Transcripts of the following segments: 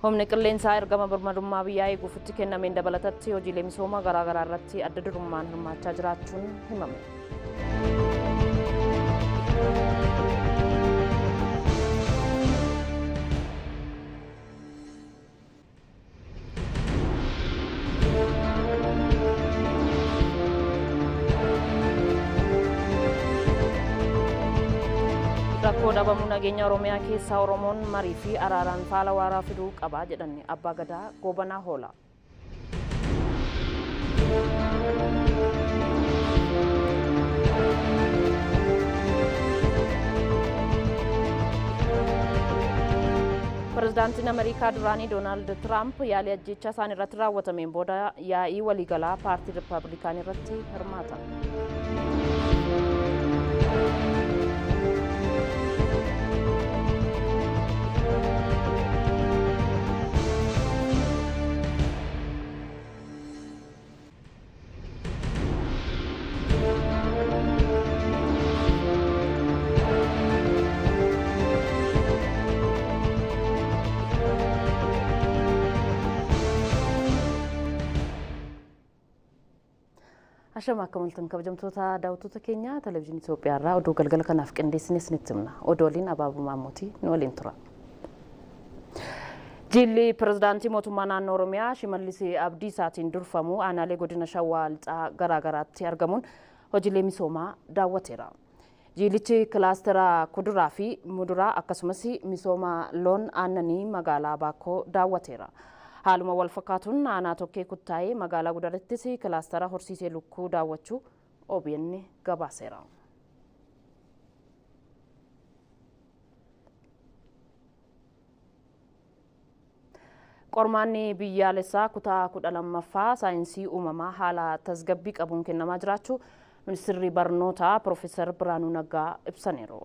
Humni qilleensaa ergama birmadummaa biyyaa eeguuf itti kennameen dabalatatti hojiilee misooma garaagaraa irratti adda durummaan hirmaachaa jiraachuun himame. Rakkoo dhabamuu nageenya Oromiyaa keessaa Oromoon marii fi araaraan faala waaraa fiduu qaba jedhan Abbaa Gadaa Goobanaa Hoolaa. Pirezidaantiin Ameerikaa duraanii Doonaald Tiraamp yaalii ajjeechaa isaan irratti raawwatameen booda yaa'ii waliigalaa paartii Riippaabilikaanii irratti hirmaatan. Ashama akka mul'atan kabajamtoota daawwattoota keenya televezyiinii Itoophiyaa irraa oduu galgala kanaaf qindeessine isinitti himna. Oduu waliin Abaaboo Maammootii nu waliin tura. Jilli pirezidaantii mootummaa naannoo Oromiyaa Shimallis Abdiisaatiin durfamu aanaalee godina Shawaa Lixaa garaagaraatti argamuun hojiilee misoomaa daawwateera. Jiilichi kilaastera kuduraa fi muduraa akkasumas misooma loon aannanii magaalaa Baakkoo daawwateera. Haaluma wal fakkaatuun aanaa Tokkee Kuttaayee magaalaa Gudarittis kilaastera horsiisee lukkuu daawwachuu OBN gabaaseera. Qormaanni biyyaalessaa kutaa 12ffaa saayinsii uumamaa haala tasgabbii qabuun kennamaa jiraachuu ministeerri barnootaa Piroofeesar Biraanuu Naggaa ibsaniiru.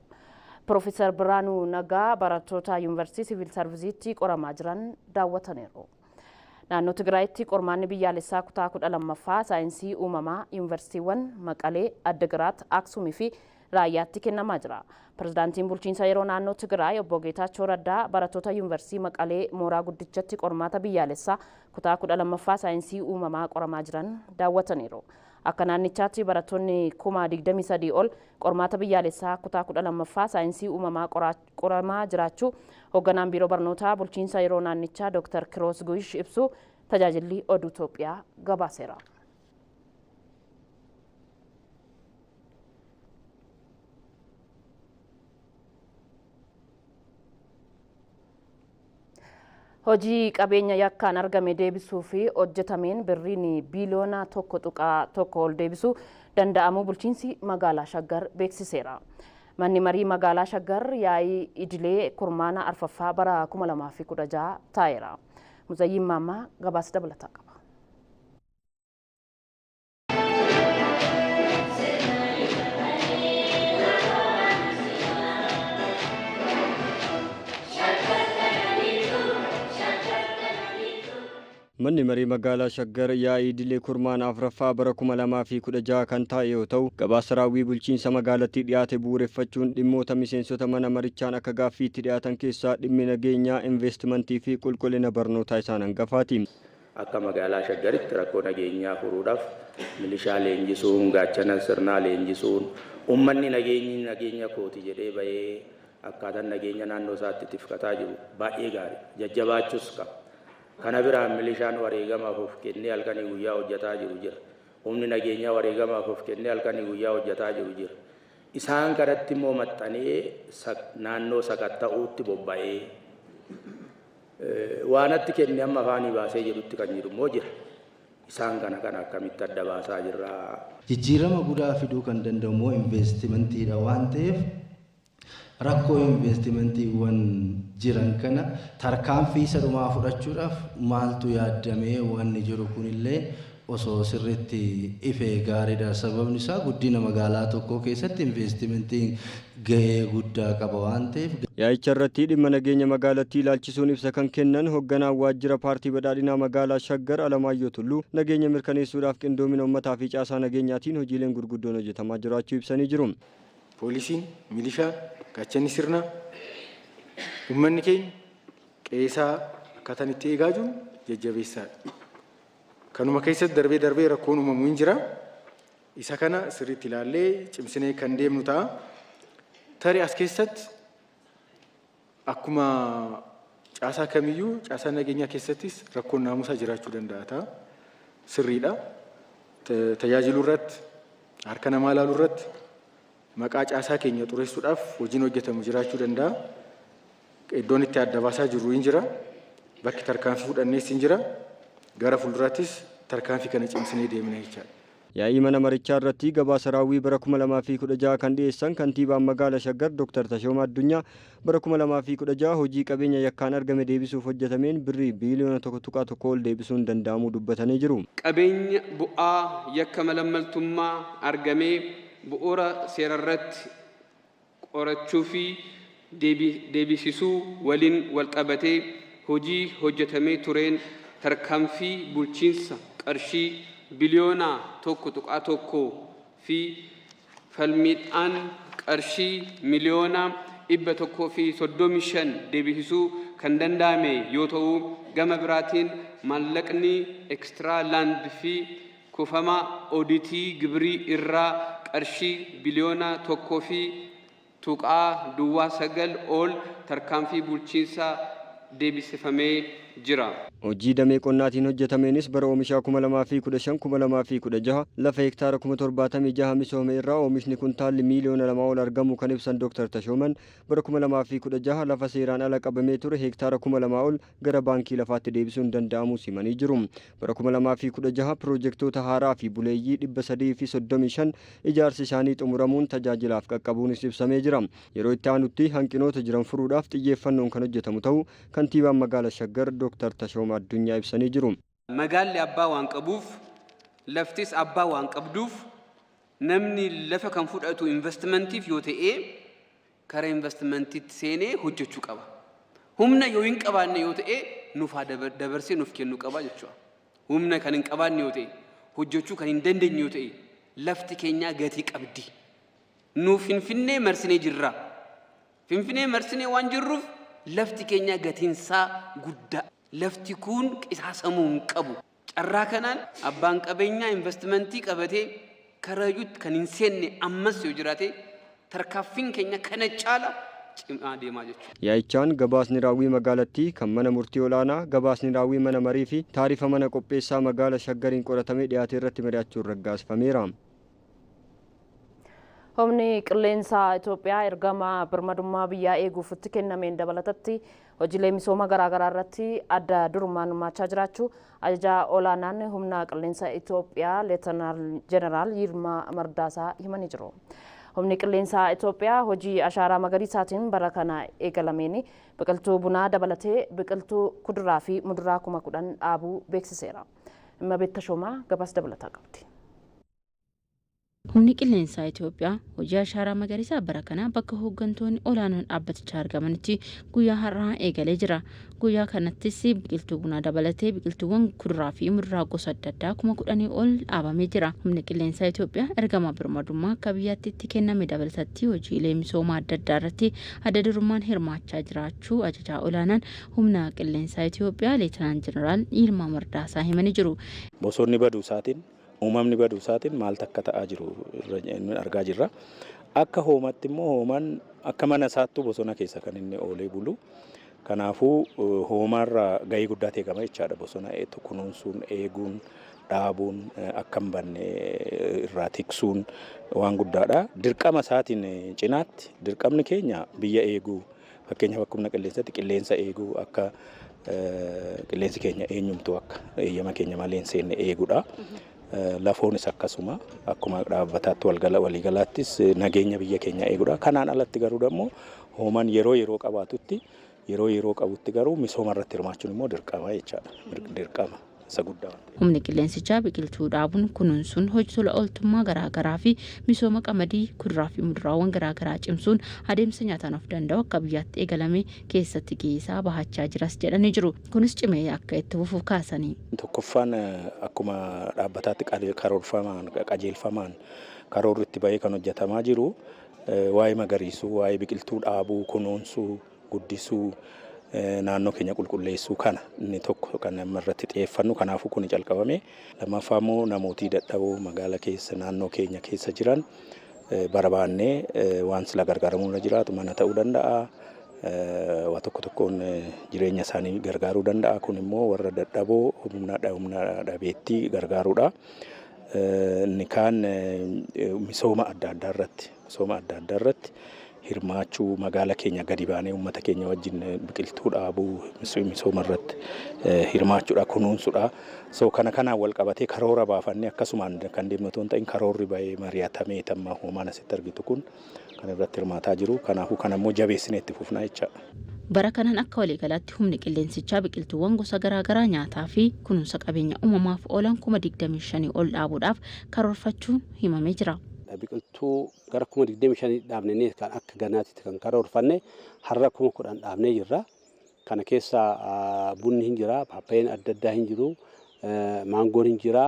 Piroofeesar Biraanuu Naggaa barattoota yuunivarsiitii siviil sarviisiitti qoramaa jiran daawwataniiru. Naannoo Tigraayitti qormaanni biyyaalessaa kutaa 12ffaa saayinsii uumamaa yuunivarsiitiiwwan Maqalee, Addagiraat, Aksumii fi Raayyaatti kennamaa jira. Pirezidaantiin bulchiinsa yeroo naannoo Tigraay obbo Geetaachoo Raddaa barattoota yuunivarsiitii Maqalee mooraa guddichatti qormaata biyyaalessaa kutaa 12ffaa saayinsii uumamaa qoramaa jiran daawwataniiru. Akka naannichaatti barattoonni 23,000 ol qormaata biyyaalessaa kutaa 12ffaa saayinsii uumamaa qoramaa jiraachuu hoogganaan biiroo barnootaa bulchiinsa yeroo naannichaa Dr. Kiroos Guyish ibsu tajaajilli oduu Itoophiyaa gabaaseera. Hojii qabeenya yakkaan argame deebisuu fi hojjetameen birriin biiliyoona 1.1 ol deebisuu danda'amuu bulchiinsi magaalaa Shaggar beeksiseera. Manni marii magaalaa Shaggar yaa'ii idilee kurmaana arfaffaa bara 2016 taa'eera. Muzayyiin Maammaa gabaasa dabalataa qaba. Manni marii magaalaa Shaggar yaa'ii idilee kurmaana afraffaa bara 2016 kan taa'e yoo ta'u, gabaasa raawwii bulchiinsa magaalattii dhiyaate bu'uureffachuun dhimmoota miseensota mana marichaan akka gaaffiitti dhiyaatan keessaa dhimmi nageenyaa, investimantii fi qulqullina barnootaa isaan hangafaati. Akka magaalaa Shaggaritti rakkoo nageenyaa furuudhaaf milishaa leenjisuun, gaachana sirnaa leenjisuun, uummanni nageenyi nageenya kooti jedhee bahee akkaataan nageenya naannoo isaatti tifkataa jiru baay'ee gaarii. Jajjabaachus qaba. Kana biraan milishaan wareegamaaf of kennee halkanii guyyaa hojjetaa jiru jira. Humni nageenyaa wareegamaaf of kennee halkanii guyyaa hojjetaa jiru jira. Isaan kanatti immoo maxxanee naannoo sakatta'uutti bobba'ee Waanatti kenne amma afaanii baasee jedhutti kan jiru immoo jira. Isaan kana kana akkamitti adda baasaa jirra? Jijjiirama gudaa fiduu kan danda'u immoo investimantiidha waan ta'eef rakkoo investimantiiwwan jiran kana tarkaanfii isa dhumaa fudhachuudhaaf maaltu yaaddamee wanni jiru kunillee osoo sirriitti ifee gaariidha. Sababni isaa guddina magaalaa tokkoo keessatti investimentiin gahee guddaa qaba waan ta'eef. Yaa'icha irratti dhimma nageenya magaalattii ilaalchisuun ibsa kan kennan hogganaan waajjira paartii badhaadhinaa magaalaa Shaggar Alamaayyoo Tulluu nageenya mirkaneessuudhaaf qindoomina ummataa fi caasaa nageenyaatiin hojiileen gurguddoon hojjetamaa jiraachuu ibsanii jiru. Poolisiin, milishaan, gaachanni sirnaa, ummanni keenya qe'eesaa akkaataan itti eegaa jiru jajjabeessaadha. Kanuma keessatti darbee darbee rakkoon uumamu hin jira. Isa kana sirriitti ilaallee cimsinee kan deemnu ta'a. Tarii as keessatti akkuma caasaa kamiyyuu caasaa nageenyaa keessattis rakkoon naamusaa jiraachuu danda'a ta'a. Sirriidha. Tajaajiluu irratti, harka namaa ilaaluu irratti, maqaa caasaa keenya xureessuudhaaf hojiin hojjetamu jiraachuu danda'a. Iddoon itti adda baasaa jirru hin jira. Bakki tarkaanfii fudhannees hin jira. Gara fuulduraattis tarkaanfii kana cimsinee deemna jechaadha. Yaa'ii mana marichaa irratti gabaasa raawwii bara 2016 kan dhiyeessan kantiibaan magaalaa Shaggar Dr. Tashooma Addunyaa bara 2016 hojii qabeenya yakkaan argame deebisuuf hojjetameen birrii biiliyoona 1.1 ol deebisuun danda'amuu dubbatanii jiru. Qabeenya bu'aa yakka malammaltummaa argamee bu'uura seerarratti qorachuu fi deebisisuu waliin walqabatee hojii hojjetamee tureen tarkaanfii bulchiinsa qarshii biliyoona 1.1 fi falmiidhaan qarshii miliyoona 135 deebisisuu kan danda'ame yoo ta'u, gama biraatiin maallaqni extra land fi kuufama ooditii gibirii irraa qarshii biliyoona 1.09 ol tarkaanfii bulchiinsa deebisifamee jira. Hojii damee qonnaatiin hojjetameenis bara oomishaa 2015 2016 lafa hektaara 76,000 misoome irraa oomishni kuntaalli miiliyoona 2 ol argamu kan ibsan Dr. Tashooman bara 2016 lafa seeraan ala qabamee ture hektaara 2000 ol gara baankii lafaatti deebisuun danda'amuu simanii jiru. Bara 2016 piroojektota haaraa fi buleeyyii 335 ijaarsi isaanii xumuramuun tajaajilaaf qaqqabuunis ibsamee jira. Yeroo itti aanutti hanqinoota jiran furuudhaaf xiyyeeffannoon kan hojjetamu ta'uu kantiibaan magaalaa Shaggar Dr. Tashooma Addunyaa ibsanii jiru. Magaalli abbaa waan qabuuf, laftis abbaa waan qabduuf, namni lafa kan fudhatu investimentiif yoo ta'e karaa investimentiitti seenee hojjechuu qaba. Humna yoo hin qabaanne yoo ta'e nuuf haa dabarsee nuuf kennuu qaba jechuudha. Humna kan hin qabaanne yoo ta'e, hojjechuu kan hin dandeenye yoo ta'e, lafti keenyaa gatii qabdi. Nuuf Finfinnee marsinee jirra. Finfinnee marsinee waan jirruuf lafti keenya gatiinsaa guddaa. Lafti kun qisaasamuu hin qabu. Carraa kanaan abbaan qabeenyaa investimentii qabatee karaayyuutti kan hin seenne ammas yoo jiraate tarkaanfiin keenya kana caala cimaa deemaa jechuudha. Yaa'ichaan gabaasni raawwii magaalattii kan mana murtii olaanaa, gabaasni raawwii mana marii fi taarifa mana qopheessaa magaalaa Shaggariin qoratamee dhiyaate irratti mari'achuun raggaasifameera. Humni qilleensaa Itoophiyaa ergama birmadummaa biyyaa eeguuf itti kennameen dabalatatti hojiilee misooma garaagaraa irratti adda durummaan hirmaachaa jiraachuu ajajaa olaanaan humna qilleensa Itoophiyaa Leetanaal Jeneraal Yilmaa Mardaasaa himanii jiru. Humni qilleensaa Itoophiyaa hojii ashaaraa magariisaatiin bara kana eegalameen biqiltuu bunaa dabalatee biqiltuu kuduraa fi muduraa 10,000 dhaabuu beeksiseera. Immabeet Tashoomaa gabaasa dabalataa qabdi. Humni qilleensaa Itoophiyaa hojii ashaaraa magariisaa bara kanaa bakka hooggantoonni olaanoon dhaabbatichaa argamanitti guyyaa har'aa eegalee jira. Guyyaa kanattis biqiltuu bunaa dabalatee biqiltuuwwan kuduraa fi muduraa gosa adda addaa 10,000 ol dhaabamee jira. Humni qilleensaa Itoophiyaa ergama birmadummaa akka biyyaatti itti kenname dabalatatti hojiilee misoomaa adda addaa irratti adda durummaan hirmaachaa jiraachuu ajajaa olaanaan humna qilleensaa Itoophiyaa Leetanaan Jeneraal Yilmaa Mardaasaa himanii jiru. Bosonni baduu isaatiin, uumamni baduu isaatiin maaltu akka ta'aa jiru argaa jirra. Akka hoomatti immoo hoomaan akka mana isaattuu bosona keessa kan inni oolee bulu. Kanaafuu hoomaarraa gahee guddaa eegama jechaadha. Bosona kunuunsuun, eeguun, dhaabuun, akka hin banne irraa tiksuun waan guddaadha. Dirqama isaatiin cinaatti dirqamni keenya biyya eeguu, fakkeenyaaf akka humna qilleensaatti qilleensa eeguu, akka qilleensi keenya eenyumtuu akka eeyyama keenya malee hin seenne eeguudha. Lafoonis akkasuma akkuma dhaabbataatti waliigalaattis nageenya biyya keenya eeguudha. Kanaan alatti garuu immoo hoomaan yeroo yeroo qabaatutti, yeroo yeroo qabutti garuu misooma irratti hirmaachuun immoo dirqama jechaadha. Dirqama isa guddaa. Humni qilleensichaa biqiltuu dhaabuun, kunuunsuun, hojii tola ooltummaa garaagaraa fi misooma qamadii, kuduraa fi muduraawwan garaagaraa cimsuun adeemsa nyaataan of danda'u akka biyyaatti eegalame keessatti gahee bahachaa jiras jedhanii jiru. Kunis cimee akka itti fufuuf kaasanii. Tokkoffaan akkuma dhaabbataatti karoorfamaan, qajeelfamaan karoorri itti bahee kan hojjetamaa jiru waa'ee magariisuu, waa'ee biqiltuu dhaabuu, kunuunsuu, guddisuu, Naannoo keenya qulqulleessuu kana inni tokko kan amma irratti xiyyeeffannu, kanaafuu kun calqabame. Lammaffaa immoo namootii dadhaboo magaala keessa, naannoo keenya keessa jiran barbaannee, waan sila gargaaramuu irra jiraatu, mana ta'uu danda'a. Waa tokko tokkoon jireenya isaanii gargaaruu danda'a. Kun immoo warra dadhaboo, humna dhabeettii gargaaruudha. Inni kaan misooma adda addaa irratti hirmaachuu, magaala keenya gadi baanee uummata keenya wajjin biqiltuu dhaabuu, misooma irratti hirmaachuudha, kunuunsuudha. So kana kanaan wal qabatee karoora baafannee akkasumaan kan deemnu otoo hin ta'in, karoorri bahee mari'atamee tamma hoomaan asitti argitu kun kan irratti hirmaataa jiru. Kanaafuu kana immoo jabeessinee itti fufnaa jechaadha. Bara kanaan akka waliigalaatti humni qilleensichaa biqiltuuwwan gosa garaagaraa nyaataa fi kunuunsa qabeenya uumamaaf oolan 25,000 ol dhaabuudhaaf karoorfachuun himamee jira. Biqiltuu gara 25,000 dhaabnee kan akka ganaatitti kan karoorfanne, har'a 10,000 dhaabnee jirra. Kana keessa bunni hin jira, paappayeen adda addaa hin jiru, maangoon hin jira,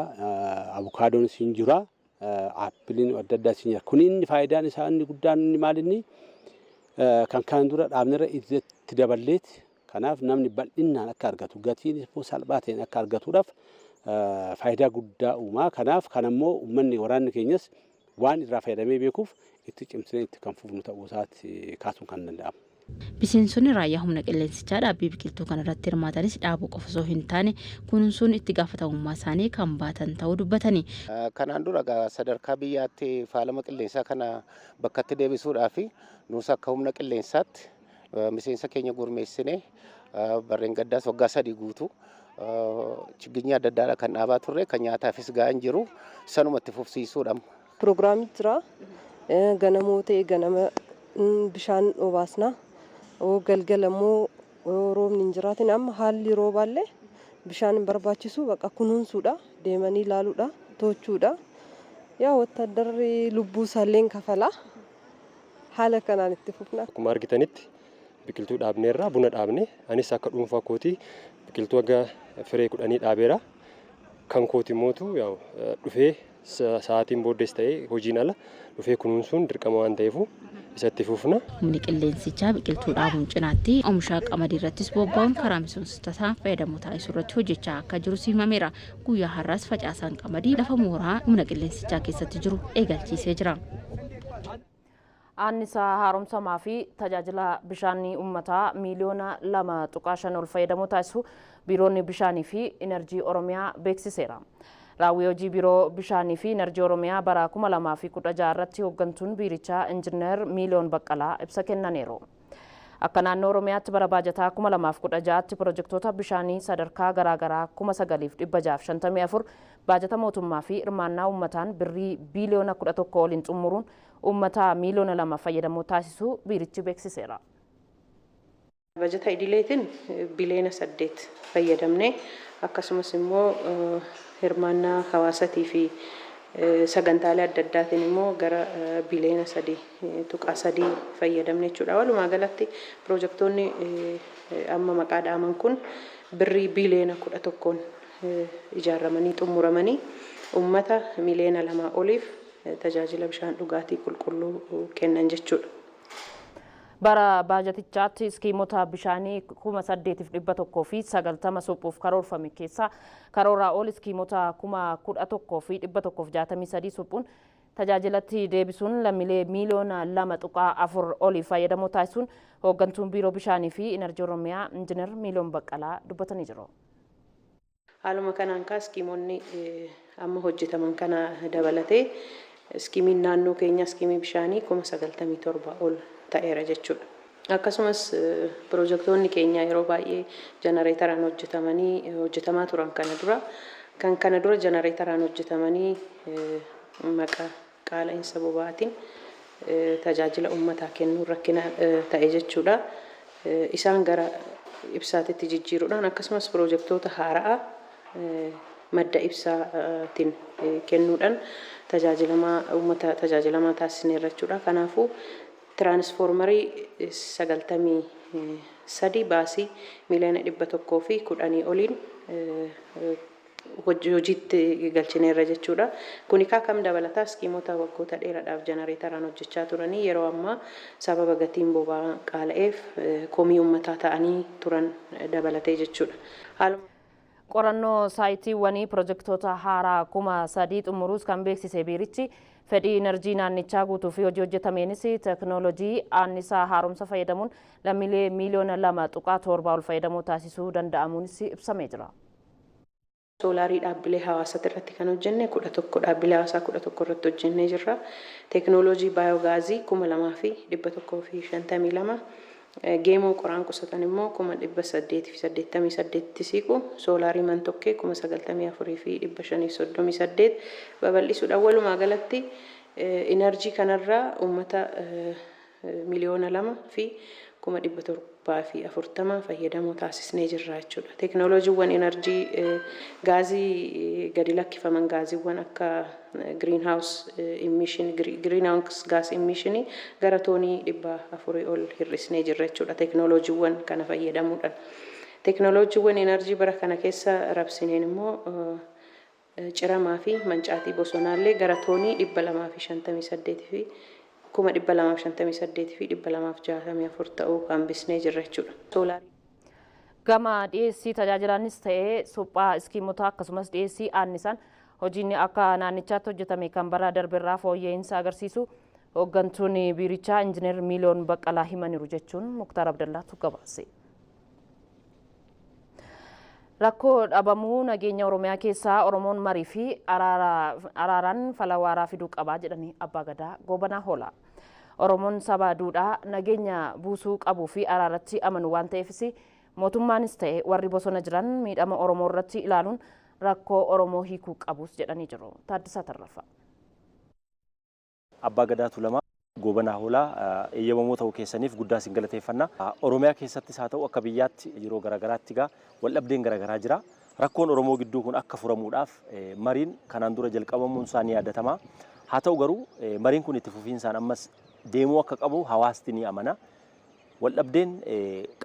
abukaadoon hin jira, aappiliin adda addaas hin jira. Kun inni faayidaan isaa inni guddaan inni maal, inni kan kanaan dura dhaabnerra itti daballeeti. Kanaaf namni bal'inaan akka argatu, gatiin immoo salphaa ta'een akka argatuudhaaf faayidaa guddaa uumaa. Kanaaf kanammoo uummanni, waraanni keenyas waan irraa fayyadamee beekuuf, itti cimsinee itti kan fufnu ta'uu isaatti kaasuun kan danda'amu. Miseensonni raayyaa humna qilleensichaa dhaabbii biqiltuu kanarratti hirmaatanis dhaabuu qofa osoo hin taane kunuunsuun itti gaafatamummaa isaanii kan baatan ta'uu dubbatani. Kanaan dura sadarkaa biyyaatti faalama qilleensaa kana bakkatti deebisuudhaaf nus akka humna qilleensaatti miseensa keenya gurmeessinee barreen gaddaas waggaa 3 guutuu chigginya adda addaadha kan dhaabaa turre, kan nyaataafis ga'an jiru sanumatti fufsiisuudha. Piroogiraamii jira. Ganamoo ta'e ganama bishaan obaasna. Galgala immoo roobni hin jiraatin, amma haalli roobaallee bishaan hin barbaachisu, bakka kunuunsuudha, deemanii ilaaluudha, to'achuudha. Yaa wattaaddarri lubbuu isaallee kafala. Haala kanaan itti fufna. Akkuma argitanitti biqiltuu dhaabneerra, buna dhaabne. Anis akka dhuunfaa kootii biqiltuu aga firee 10 dhaabeera. Kan kooti mootu dhufee sa'aatiin booddees ta'ee hojiin ala dhufee kunuunsuun dirqama waan ta'eefu isatti fufna. Humni qilleensichaa biqiltuu dhaabuun cinaatti oomisha qamadii irrattis bobba'uun karaa miseensota isaa fayyadamoo taasisuu irratti hojjechaa akka jirus himameera. Guyyaa har'aas facaasaan qamadii lafa mooraa humna qilleensichaa keessatti jiru eegalchiisee jira. Annisaa haaromsamaa fi tajaajila bishaanii uummataa miiliyoona 2.5 ol fayyadamoo taasisu Biiroonni Bishaanii fi Inerjii Oromiyaa beeksiseera. Raawwii hojii Biiroo Bishaanii fi Inerjii Oromiyaa bara 2016 irratti hooggantuun biirichaa Injiinar Miiliyoon Baqqalaa ibsa kennaniiru. Akka naannoo Oromiyaatti bara baajataa 2016tti pirojektoota bishaanii sadarkaa garaagaraa 9654 baajata mootummaa fi hirmaannaa uummataan birrii biiliyoona 11 oliin xumuruun uummata miiliyoona 2 fayyadamoo taasisuu biirichi beeksiseera. Bajata idileetiin biliyoona 8 fayyadamne, akkasumas immoo hirmaannaa hawaasatii fi sagantaalee adda addaatiin immoo gara biliyoona 3.3 fayyadamne jechuudha. Walumaa galatti pirojektoonni amma maqaa dhaaman kun birrii biliyoona 11n ijaaramanii xumuramanii uummata miiliyoona 2 oliif tajaajila bishaan dhugaatii qulqulluu kennan jechuudha. Bara baajatichaatti iskiimota bishaanii 8190 suphuuf karoorfame keessaa karooraa ol iskiimota 11,163 suphuun tajaajilatti deebisuun lammiilee miiliyoona 2.4 oliif fayyadamoo taasisuun hooggantuun Biiroo Bishaanii fi Inerjii Oromiyaa Injiinar Miiliyoon Baqqalaa dubbatanii jiru. Haaluma kanaan kaa iskiimonni amma hojjetaman kana dabalatee iskiimiin naannoo keenya iskiimii bishaanii 97,000 ol ta'eera jechuudha. Akkasumas pirojektoonni keenya yeroo baay'ee jenereetaraan hojjetamanii hojjetamaa turan, kana dura kan kana dura jenereetaraan hojjetamanii maqaa qaala'insa boba'aatiin tajaajila uummataa kennuun rakkina ta'e jechuudha. Isaan gara ibsaatitti jijjiiruudhaan, akkasumas pirojektoota haaraa madda ibsaatiin kennuudhaan tajaajilamaa uummata tajaajilamaa taasisneerra jechuudha. Kanaafuu tiraansfoormarii 93 baasii miiliyoona 110 oliin Hojiitti galchineerra jechuudha. Kuni kam dabalataa iskiimota waggoota dheeraadhaaf jenereetaraan hojjechaa turanii yeroo ammaa sababa gatiin boba'aa qaala'eef komii uummataa ta'anii turan dabalatee jechuudha. Qorannoo saayitiiwwanii pirojektoota haaraa 3000 xumuruus kan beeksise biirichi, fedhii inerjii naannichaa guutuu fi hojii hojjetameenis teekinooloojii annisaa haaromsa fayyadamuun lammiilee miiliyoona 2.7 ol fayyadamoo taasisuu danda'amuunis ibsamee jira. Soolaarii dhaabbilee hawaasaa irratti kan hojjenne 11, dhaabbilee hawaasaa 11 irratti hojjennee jirra. Teekinooloojii baayogaazii 2152, geemoo qoraan qusatan immoo 888,000tti siqu, soolaarii mantokkee 94,538 babal'isuudhaan walumaa galatti inerjii kanarraa uummata 2,740,000 fayyadamoo taasisnee jirra jechuudha. Teekinooloojiiwwan inerjii gaazii gadi lakkifaman, gaaziiwwan akka green house emission, green house gas emission gara toonii 400 ol hir'isnee jirra jechuudha teekinooloojiiwwan kana fayyadamuudhaan. Teekinooloojiiwwan inerjii bara kana keessa rabsineen immoo ciramaa fi mancaatii bosonaallee gara toonii 258 fi 258,264 ta'uu hambisnee jirra jechuudha. Soolaarii. Gama dhiyeessii tajaajilaanis ta'ee suphaa iskiimotaa akkasumas dhiyeessii aannisaan hojiin akka naannichaatti hojjetame kan bara darbeerraa fooyya'insa agarsiisu hooggantuun biirichaa Injiinar Miiliyoon Baqqalaa himaniiru jechuun Muktaar Abdallaatu gabaase. Rakkoo dhabamuu nageenya Oromiyaa keessaa Oromoon marii fi araaraan fala waaraa fiduu qabaa jedhanii Abbaa Gadaa Goobanaa Hoolaa. Oromoon saba duudhaa nageenya buusuu qabuu fi araaratti amanu waan ta'eefis mootummaanis ta'e warri bosona jiran miidhama Oromoo irratti ilaaluun rakkoo Oromoo hiikuu qabus jedhanii jiru. Taaddasaa Tarrafaa. Abbaa Gadaa Tuulamaa Goobanaa Hoolaa, eeyyamamoo ta'uu keessaniif guddaa isin galateeffanna. Oromiyaa keessattis haa ta'u akka biyyaatti yeroo garaagaraatti egaa waldhabdeen garaagaraa jira. Rakkoon Oromoo gidduu kun akka furamuudhaaf mariin kanaan dura jalqabamuun isaa ni yaadatama. Haa ta'u garuu mariin kun itti fufiinsaan ammas deemuu akka qabu hawaasti ni amana. Waldhabdeen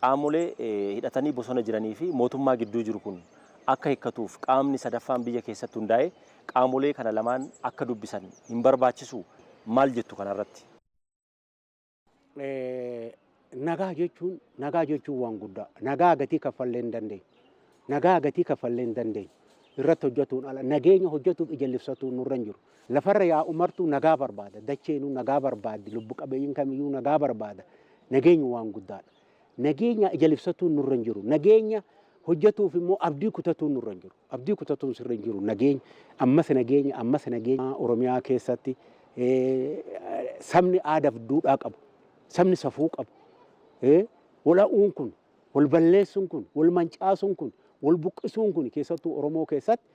qaamolee hidhatanii bosona jiranii fi mootummaa gidduu jiru kun akka hiikkatuuf qaamni sadaffaan biyya keessatti hundaa'e qaamolee kana lamaan akka dubbisan hin barbaachisu, maal jettu kanarratti? Nagaa jechuun waan guddaa. Nagaa gatii kaffallee hin dandeenyu. Nagaa gatii kaffallee hin dandeenyu. Irratti hojjetuun ala nageenya hojjetuuf ija libsatuun nurra hin jiru. Lafarra yaa'u martuu nagaa barbaada. Dacheenuu nagaa barbaaddi. Lubbu qabeeyyiin kamiyyuu nagaa barbaada. Nageenyi waan guddaadha. Nageenya ija libsatuun nurra hin jiru. Nageenya hojjetuuf immoo abdii kutatuun nurra hin jiru. Abdii kutatuun sirra hin jiru. Nageenya ammas, nageenya ammas, nageenya Oromiyaa keessatti sabni aadaaf duudhaa qabu. Sabni safuu qabu. Wala'uun kun, wal balleessuun kun, wal mancaasuun kun, wal buqqisuun kun keessattuu Oromoo keessatti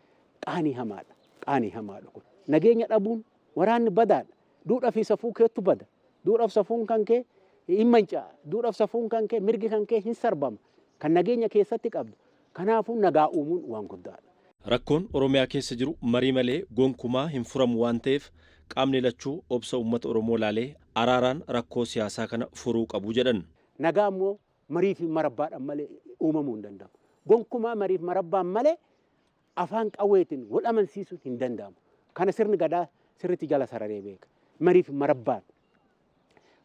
qaanii hamaadha. Qaanii hamaadha kun. Nageenya dhabuun waraanni badaadha. Duudhaa fi safuu keettu bada. Duudhaaf safuun kan kee hin manca'a. Duudhaaf safuun kan kee, mirgi kan kee hin sarbama. Kan nageenya keessatti qabdu. Kanaafuu nagaa uumuun waan guddaadha. Rakkoon Oromiyaa keessa jiru marii malee gonkumaa hin furamu waan ta'eef qaamni lachuu obsa uummata Oromoo laalee araaraan rakkoo siyaasaa kana furuu qabu jedhan. Nagaa immoo marii fi marabbaadhaan malee uumamuu hin danda'amu. Gonkumaa mariif marabbaan malee afaan qawweetiin wal amansiisuun hin danda'amu. Kana sirni Gadaa sirriitti jala sararee beeka. Mariif marabbaan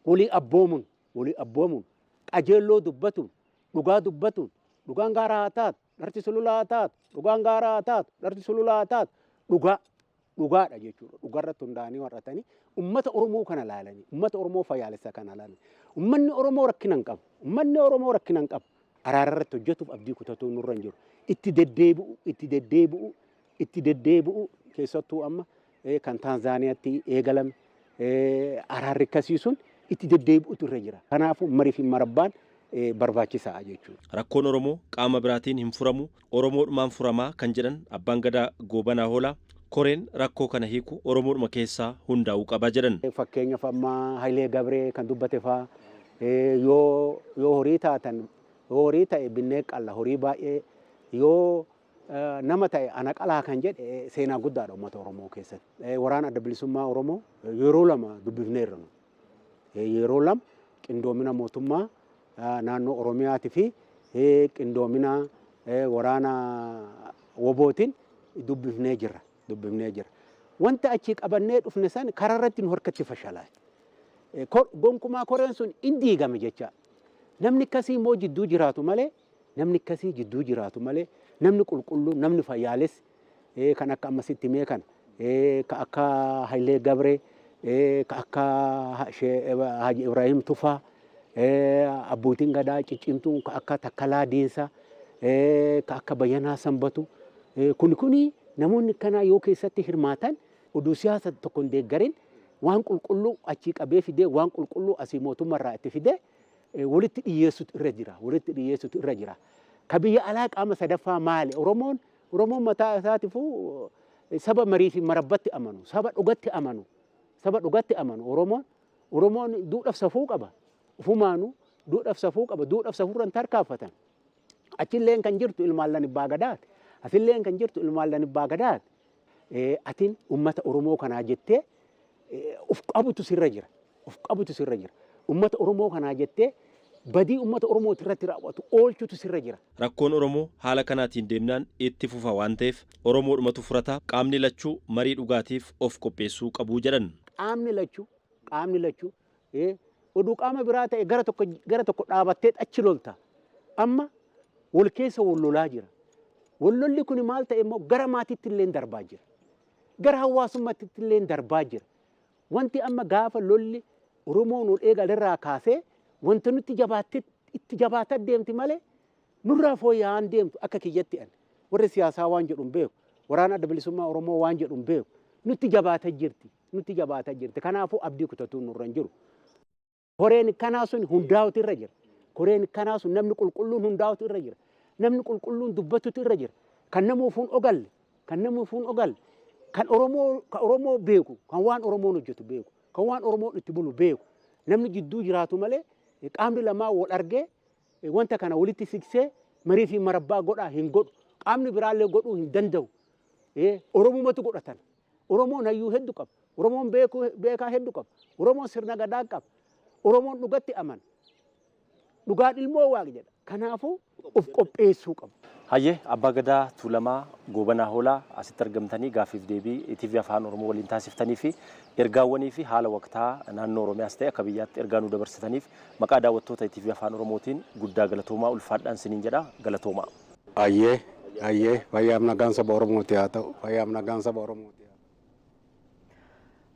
walii abboomuun, qajeelloo dubbatuun, dhugaa dubbatuun, dhugaan gaara haa taatu, dharti sululaa haa taatu, dhugaan gaara haa taatu, dharti sululaa haa taatu, dhugaa dhugaadha jechuudha. Dhugarratti hundaa'anii warratanii ummata Oromoo kana laalanii, ummata Oromoo fayyaalessa kana laalanii, ummanni Oromoo rakkina hin qabu. Ummanni Oromoo rakkina hin qabu. Araara irratti hojjetuuf abdii kutatuun nurra hin jiru. Itti deddeebi'u, itti deddeebi'u, itti deddeebi'u. Keessattuu amma kan Taanzaaniyaatti eegalame araarri akkasii sun itti deddeebi'utu irra jira. Kanaafuu marii fi marabbaan barbaachisaa jechuudha. Rakkoon Oromoo qaama biraatiin hin furamu, Oromoodhumaan furamaa kan jedhan Abbaan Gadaa Goobanaa Hoolaa, koreen rakkoo kana hiiku Oromoodhuma keessaa hundaa'uu qaba jedhan. Fakkeenyaaf amma Hayilee Gabree kan dubbate faa, yoo horii taatan, yoo horii ta'e binnee qalla, horii baay'ee, yoo nama ta'e ana qalaa kan jedhe seenaa guddaadha uummata Oromoo keessatti. Waraana Adda Bilisummaa Oromoo yeroo lama dubbifneerra. Yeroo lama qindoomina mootummaa naannoo Oromiyaatii fi qindoomina waraana WBOtiin Dubbifnee jirra. Dubbifnee jirra. Wanta achii qabannee dhufne san karaa irratti nu harkatti fashalaa'e. Gonkumaa koreen sun in diigame jecha. Namni akkasii immoo jidduu jiraatu malee, namni akkasii jidduu jiraatu malee, namni qulqulluun, namni fayyaalessi, kan akka amma sitti himee kana, ka akka Hayilee Gabree, ka akka Haji Ibrahim Tufaa, abbootiin gadaa ciccimtuun ka akka Takkalaa Diinsaa, ka akka Bayyanaa Sanbatu, kuni namoonni akkanaa yoo keessatti hirmaatan, oduu siyaasa tokko hin deeggarin, waan qulqulluu achii qabee fidee, waan qulqulluu asii mootummaarraa itti fidee walitti dhiyyeessutu irra jira, walitti dhiyyeessutu irra jira. Ka biyya alaa qaama sadaffaa maali? Oromoon mataa isaatifuu saba marii fi marabbatti amanu, saba dhugatti amanu, saba dhugatti amanu Oromoon. Oromoon duudhaaf safuu qaba. Ufumaanuu duudhaaf safuu qaba. Duudhaaf safuurra hin tarkaanfatan. Achilleen kan jirtu ilmaan abbaa gadaati. Asilleen kan jirtu ilmaan abbaa gadaati. Atiin uummata Oromoo kanaa jettee uf qabutu sirra jira. Uf qabutu sirra jira. Uummata Oromoo kanaa jettee badii uummata Oromoo irratti raawwatu oolchutu sirra jira. Rakkoon Oromoo haala kanaatiin deemnaan itti fufa waan ta'eef Oromoodhumatu furata, qaamni lachuu marii dhugaatiif of qopheessuu qabuu jedhan. Qaamni lachuu oduu qaama biraa ta'e gara tokko dhaabattee achi lolta. Amma wal keessa wal lolaa jira. Wal lolli kun maal ta'e immoo gara maatiitti illee darbaa jira. Gara hawaasummaatti illee darbaa jira. Wanti amma gaafa lolli Oromoon ol eegalerraa kaasee wanta nutti jabaattee itti jabaataa deemti malee nurraa fooyya'aan deemtu. Akka kiyyatti ani warri siyaasaa waan jedhu hin beeku, waraana Adda Bilisummaa Oromoo waan jedhu hin beeku, nutti jabaataa jirti, nutti jabaataa jirti. Kanaafuu abdii kutatuun nurra hin jiru. Koreen kanaa sun hundaa'utu irra jira. Koreen kanaa sun namni qulqulluun hundaa'utu irra jira. Namni qulqulluun dubbatutu irra jira. Kan nama ofuun ogalle, kan nama ofuun ogalle, kan Oromoo, kan Oromoo beeku, kan waan Oromoon hojjetu beeku, kan waan Oromoon itti bulu beeku. Namni jidduu jiraatu malee qaamni lamaa wal argee wanta kana walitti siqsee marii fi marabbaa godhaa hin godhu. Qaamni biraallee godhuu hin danda'u. Oromumatu godhatan. Oromoon hayyuu hedduu qaba. Oromoon beekaa hedduu qaba. Oromoon sirna gadaa qaba. Oromoon dhugatti amana. Dhugaan ilmoo Waaq jedha. Kanaafuu of qopheessuu qabu. Hayyee, Abbaa Gadaa Tuulamaa Goobanaa Hoolaa, asitti argamtanii gaaffiif deebii ETV Afaan Oromoo waliin taasiftanii fi ergaawwanii fi haala waqtaa naannoo Oromiyaas ta'e akka biyyaatti ergaa nu dabarsitaniif maqaa daawwattoota ETV Afaan Oromootiin guddaa galatoomaa, ulfaadhaan siniin jedha, galatoomaa. Ayyee, ayyee, fayyaaf nagaan saba Oromooti haa ta'u. Fayyaaf nagaan saba Oromooti.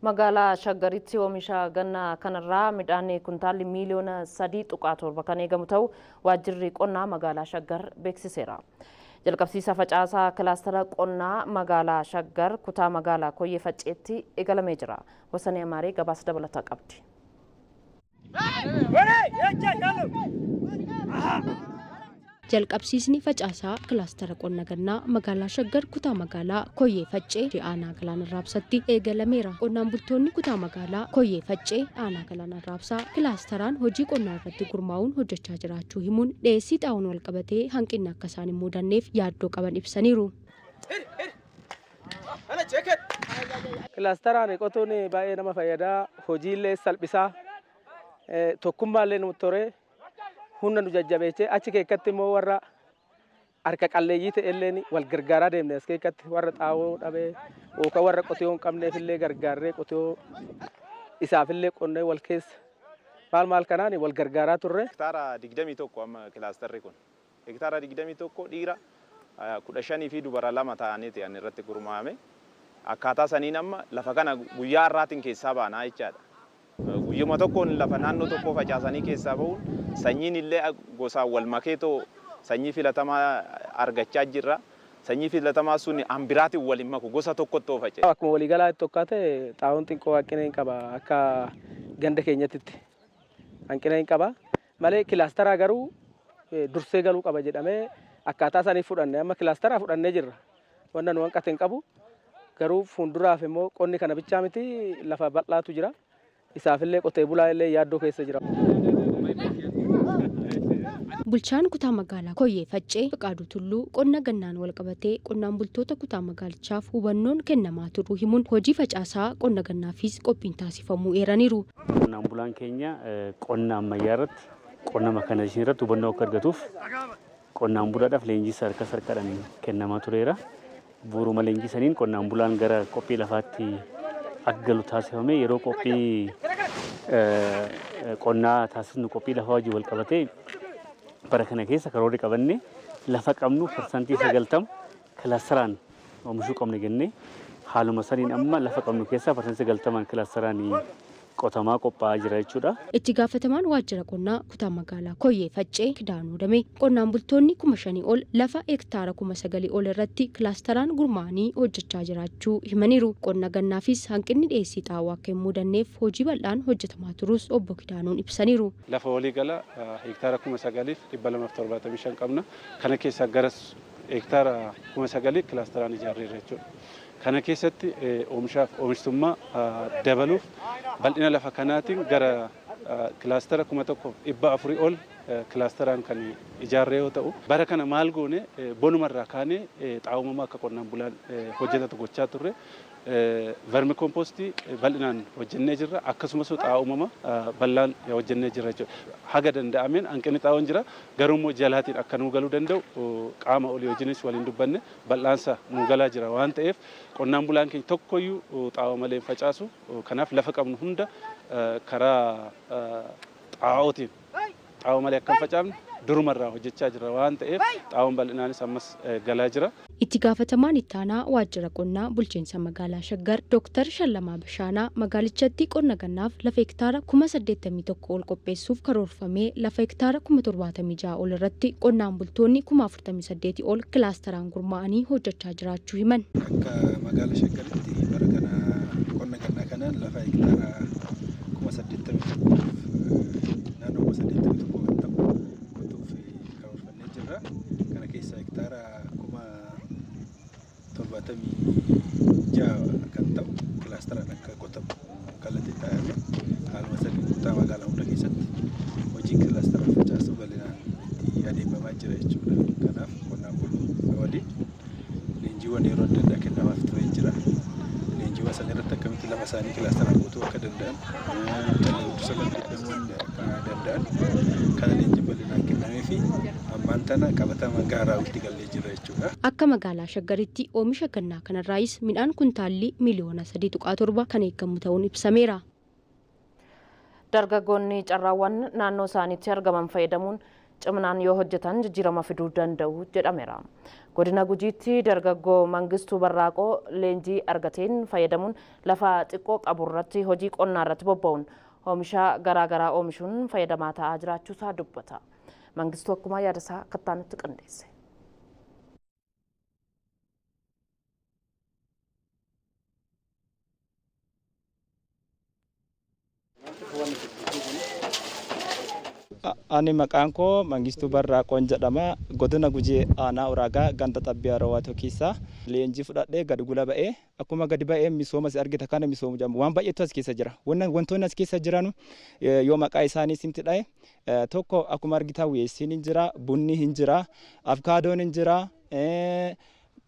Magaalaa Shaggaritti oomisha ganna kanarraa midhaan kuntaalli miiliyoona 3.7 kan eegamu ta'u waajjirri qonnaa magaalaa Shaggar beeksiseera. Jalqabsiisa facaasaa kilaastara qonnaa magaalaa Shaggar kutaa magaalaa Koyyee Facceetti eegalamee jira. Wasanee Amaaree gabaasa dabalataa qabdi. Jalqabsiisni facaasaa kilaastara qonna gannaa magaalaa Shaggar kutaa magaalaa Koyyee Faccee aanaa Galaana Raabsatti eegalameera. Qonnaan bultoonni kutaa magaalaa Koyyee Faccee aanaa Galaana Raabsaa kilaastaraan hojii qonnaa irratti gurmaa'uun hojjechaa jiraachuu himuun, dhiyeessii xaa'oon wal qabatee hanqinni akka isaan hin mudanneef yaaddoo qaban ibsaniiru. Kilaastaraan qotuun baay'ee nama fayyadaa, hojiillee salphisaa, tokkummaallee nutti tore, humna nu jajjabeessee, achi keessatti immoo warra harka qalleeyyii ta'elleen wal gargaaraa deemne. As keessatti warra xaa'oo dhabee yookaan warra qotiyoo hin qabneef illee gargaarree, qotiyoo isaafillee qonnee, wal keessa maal maal kanaan wal gargaaraa turre. Hektaara 21 amma kilaastarri kun. Hektaara 21 dhiira 15 fi dubara 2 ta'aniiti an irratti gurmaa'ame. Akkaataa saniin amma lafa kana guyyaa har'aatiin keessaa baanaa jechaadha. Guyyuma tokkoon lafa naannoo tokkoo facaasanii keessaa bahuun, sanyiin illee gosaan wal makeetoo sanyii filatamaa argachaa jirra. Sanyii filatamaa sun hambiraatiin wal hin maku, gosa tokkotti oo faca'e. Akkuma waliigalaa tokko ta'e, xaa'oon xiqqoo hanqina hin qaba, akka ganda keenyatti hanqina hin qaba malee, kilaastaraa garuu dursee galuu qaba jedhamee akkaataa isaanii fudhanne, amma kilaastaraa fudhannee jirra. Wanna nu hanqate hin qabu. Garuu fuulduraaf immoo qonni kana bichaa miti, lafa bal'aatu jira. Isaafillee qotee bulaa illee yaaddoo keessa jira. Bulchaan kutaa magaalaa Koyyee Faccee Fiqaaduu Tulluu qonna gannaan wal qabatee qonnaan bultoota kutaa magaalichaaf hubannoon kennamaa turuu himuun, hojii facaasaa qonna gannaafis qophiin taasifamuu eeraniiru. Qonnaan bulaan keenya qonna ammayyaa irratti, qonna mekaanaayizeeshinii irratti hubannoo akka argatuuf qonnaan bulaadhaaf leenjii sadarkaa sadarkaadhaan kennamaa tureera. Bu'uuruma leenjii saniin qonnaan bulaan gara qophii lafaatti akka galu taasifame. Yeroo qophii qonnaa taasisnu, qophii lafaa wajjin wal qabatee bara kana keessa karoorri qabanne lafa qabnu 90% kilaastaraan oomishuu qabna jennee, haaluma saniin amma lafa qabnu keessaa 90% kilaastaraan qotamaa qophaa'aa jira jechuudha. Itti gaafatamaan waajjira qonnaa kutaa magaalaa Koyyee Faccee Kidaanuu Damee qonnaan bultoonni 5,000 ol lafa hektaara 9,000 ol irratti kilaastaraan gurmaa'anii hojjechaa jiraachuu himaniiru. Qonna gannaafis hanqinni dhiyeessii xaa'oo akka hin mudanneef hojii bal'aan hojjetamaa turus obbo Kidaanuun ibsaniiru. Lafa waliigala hektaara 9,275 qabna. Kana keessaa gara hektaara 9,000 kilaastaraan ijaarreerra jechuudha. Kana keessatti oomishaaf oomishtummaa dabaluuf bal'ina lafa kanaatiin gara kilaastara 1,400 ol kilaastaraan kan ijaarree yoo ta'u, bara kana maal goone? Bonumarraa kaanee xaa'oo uumamaa akka qonnaan bulaan hojjetatu gochaa turre. Vermicompostii bal'inaan hojjennee jirra. Akkasumas xaa'oo uumamaa bal'aan hojjennee jirra jechuudha. Haga danda'ameen hanqinni xaa'oon jira. Garuu immoo jalaatiin akka nuu galuu danda'u qaama olii wajjinis waliin dubbanne bal'aansa nuu galaa jira waan ta'eef, qonnaan bulaan keenya tokkoyyuu xaa'oo malee hin facaasu. Kanaaf lafa qabnu hunda karaa xaa'ootiin xaa'oo malee akka hin facaafne durumarraa hojjechaa jirra waan ta'eef, xaa'oon bal'inaanis ammas galaa jira. Itti gaafatamaan ittaanaa waajjira qonnaa bulchiinsa magaalaa Shaggar Dooktar Shallamaa Bishaanaa magaalichatti qonna gannaaf lafa hektaara 81,000 ol qopheessuuf karoorfamee lafa hektaara 76,000 ol irratti qonnaan bultoonni 48,000 ol kilaastaraan gurmaa'anii hojjechaa jiraachuu himan. Akka magaalaa Shaggaritti bara kana qonna gannaa kanaan lafa hektaara 81,000, naannoo 81,000 kan ta'u qotuuf karoorfannee jirra. Kana keessaa hektaara 76,000 kan ta'u kilaastaraan akka qotamu kallattiin taa'ame. Haaluma saniin kutaa magaalaa hunda keessatti hojiin kilaastaraan facaasuu bal'inaan itti adeemamaa jira jechuudha. Kanaaf qonnaan buluu waliin leenjiiwwan yeroo adda addaa kennamaaf turee jira. Leenjiiwwan sana irratti akkamitti lafa isaanii kilaastaraan qotuu akka danda'an, callee guddisuu akka danda'an kana leenjiin bal'inaan kennamee fi ammaan tana qabatamaan gara raawwiitti gallee jirra jechuudha. Akka magaalaa Shaggaritti oomisha gannaa kanarraayis midhaan kuntaalli miliyoona 3.7 kan eegamu ta'uun ibsameera. Dargaggoonni carraawwan naannoo isaaniitti argaman fayyadamuun ciminaan yoo hojjetan jijjiirama fiduu danda'u jedhameera. Godina Gujiitti dargaggoo Mangistuu Barraaqoo leenjii argateen fayyadamuun lafa xiqqoo qabu irratti hojii qonnaa irratti bobba'uun oomisha garaagaraa oomishuun fayyadamaa ta'aa jiraachuusaa dubbata. Mangistuu akkuma yaadasaa kattaanutti qindeesse. Ani maqaan koo Mangistuu Barraaqoon jedhama. Godina Gujii, aanaa Uraagaa, ganda Xabbiyaa Rawaatoo keessa leenjii fudhadhee gadi gula ba'ee, akkuma gadi ba'ee misooma si argita kana misoomu jedhamu waan baay'eetu as keessa jira. Wantoonni as keessa jiran yoo maqaa isaanii simti dhaye, tokko akkuma argitan weessiin hin jira, bunni hin jira, avokaadoon hin jira,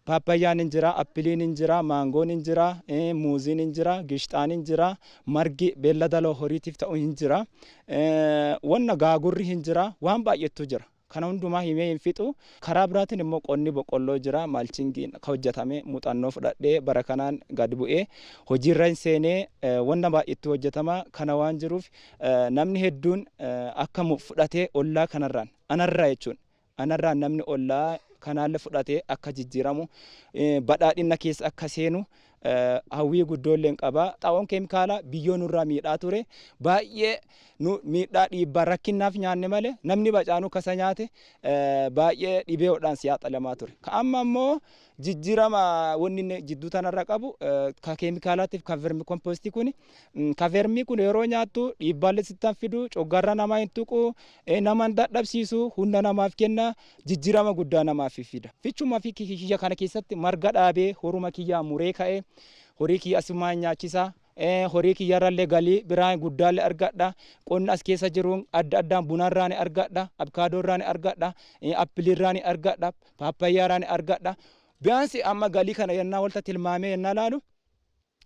paappayyaan hin jira, appiliin hin jira, maangoon hin jira, muuziin hin jira, gishxaan hin jira, margi beellada horiitiif ta'u hin jira, wanna gaagurri hin jira, waan baay'eetu jira. Kana hundumaa himee hin fixu. Karaa biraatiin immoo qonni boqqolloo jira. Mulchingiin akka hojjetame muuxannoo fudhadhee bara kanaan gad bu'ee hojiirra hin seenee wanna baay'eetu hojjetama. Kana waan jiruuf namni hedduun akka fudhatee ollaa kanarraan anarraa jechuun anarraan namni ollaa kanaallee fudhatee akka jijjiiramu, badhaadhina keessa akka seenu hawwii guddoollee qaba. Xaa'oon keemikaalaa biyyoo nurraa miidhaa ture. Baay'ee nu miidhaa, dhiibbaa rakkinnaaf nyaanne malee namni bacaanuu kasa nyaate baay'ee dhibeedhaan siyaaxalamaa ture. Ka amma immoo jijjiirama wanni inni jidduu tanarra qabu ka keemikaalaatiif ka vermicompostii kun, ka vermii kun yeroo nyaattu dhiibbaallee sittan fidu, coggarra namaa hin tuqu, nama hin dadhabsiisu, humna namaaf kenna, jijjiirama guddaa namaaf fida. Fichuma fi kiyya kana keessatti marga dhaabee, horuma kiyyaa muree ka'ee horii kiyya asumaan nyaachisa. Horii kiyyarrallee galii biraa guddaallee argadha. Qonna as keessa jiruun adda addaan bunarraa ni argadha, avokaadoorraa ni argadha, appiliirraa ni argadha, paappayyaarraa ni argadha. Biyaansi amma galii kana yennaa walta tilmaamee yennaa laalu,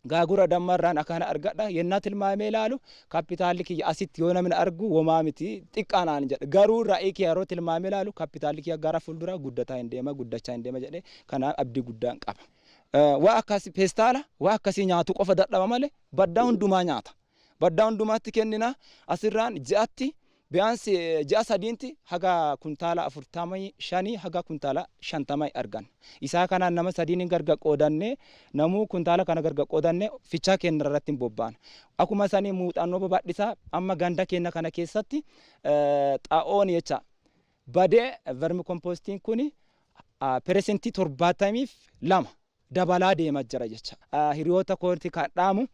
gaagura dammarraan akkana argadha yennaa tilmaamee ilaalu, kaapitaalli kiyya asitti yoo namni argu womaa miti, xiqqaa naan jedha. Garuu ra'ii kiyya yeroo tilmaamee ilaalu kaapitaalli kiyya gara fuulduraa guddataa hin deema, guddachaa hin deema jedhee kanaaf abdii guddaan qaba. Waa akkasii peestaala waa akkasii nyaatu qofa dadhaba malee baddaa hundumaa nyaata. Baddaa hundumaatti kennina. Asirraan ji'atti biyaansi ji'a sadiinti haga kuntaala 45 haga kuntaala 50 arganna. Isaa kanaan nama sadiin gargar qoodannee, namuu kuntaala kana gargar qoodannee fichaa keenya irratti hin bobbaana. Akkuma sanii muuxannoo babal'isaa amma ganda keenya kana keessatti xaa'oon jecha badee vermicompostiin kun 72% dabalaa deemaa jira jecha. Hiriyoota kooti kan dhaamu,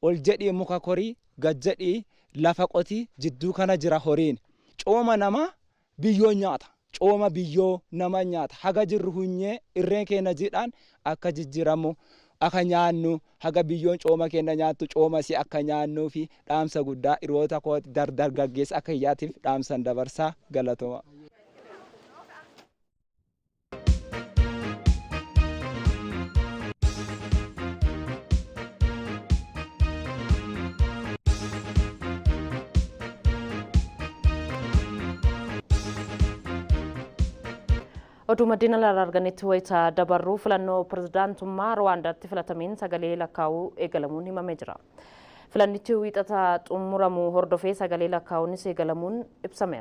ol jedhii muka korii, gad jedhii lafa qotii, jidduu kana jira horiin. Cooma namaa biyyoon nyaata. Cooma biyyoo nama nyaata. Haga jirru hunyee irreen keenya jiidhaan akka jijjiiramu akka nyaannu, haga biyyoon cooma keenya nyaattu cooma si akka nyaannuu fi dhaamsa guddaa hiriyoota kooti dargaggeessa akka hiyyaatiif dhaamsan dabarsaa. Galatoma. Oduu maddeen alaa arganitti wayita dabarruu, filannoo pirezidaantummaa Ruwaandaatti filatameen sagalee lakkaa'uu eegalamuun himamee jira. Filannichi Wiixata xumuramu hordofee sagalee lakkaa'uunis eegalamuun ibsameera.